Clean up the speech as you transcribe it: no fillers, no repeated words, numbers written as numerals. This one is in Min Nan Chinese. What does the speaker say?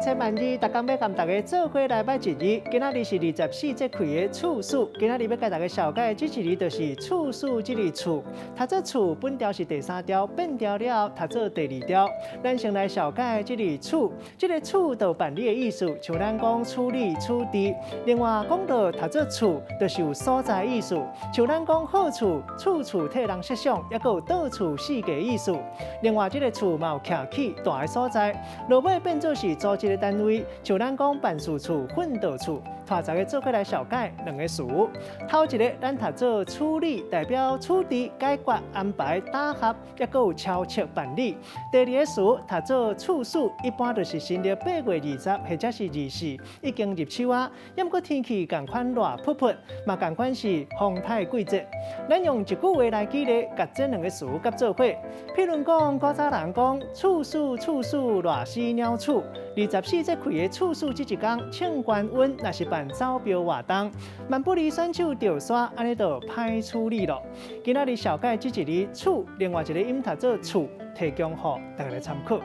千千萬字，逐工欲共大家做伙來捌一字。今仔日是二十四節氣的處暑，今仔日欲共大家紹介的這一字就是處暑這个處。讀做處本調是第三調，變調了後讀做第二調。咱先來紹介這个處，這个處就辦理的意思，像咱講處理、處置。另外講到讀做處，就是有所在意思，像咱講好處、處處替人設想，抑閣有到處四界意思。另外這个處嘛有徛起蹛的所在，落尾變做是組織的單位，像咱講辦事處、訓導處，帶大家做伙來紹介兩个詞。頭一个咱讀做處理，代表處置、解決、安排、打合，抑閣有敲策辦理。第二个詞讀做處暑，一般就是新曆8月20或者是24，已經入秋啊。毋過天氣仝款熱噗噗，嘛仝款是風颱季節。咱用一句話來舉例，共這兩个詞佮做伙。譬如講，古早人講處暑處暑熱死鳥鼠。二十四節氣的處暑這一工，聖觀音若是辦走廟活動，萬不離選手著沙，按呢就歹處理囉。今仔日紹介這一字處，另外一个音讀做厝，提供予大家來參考。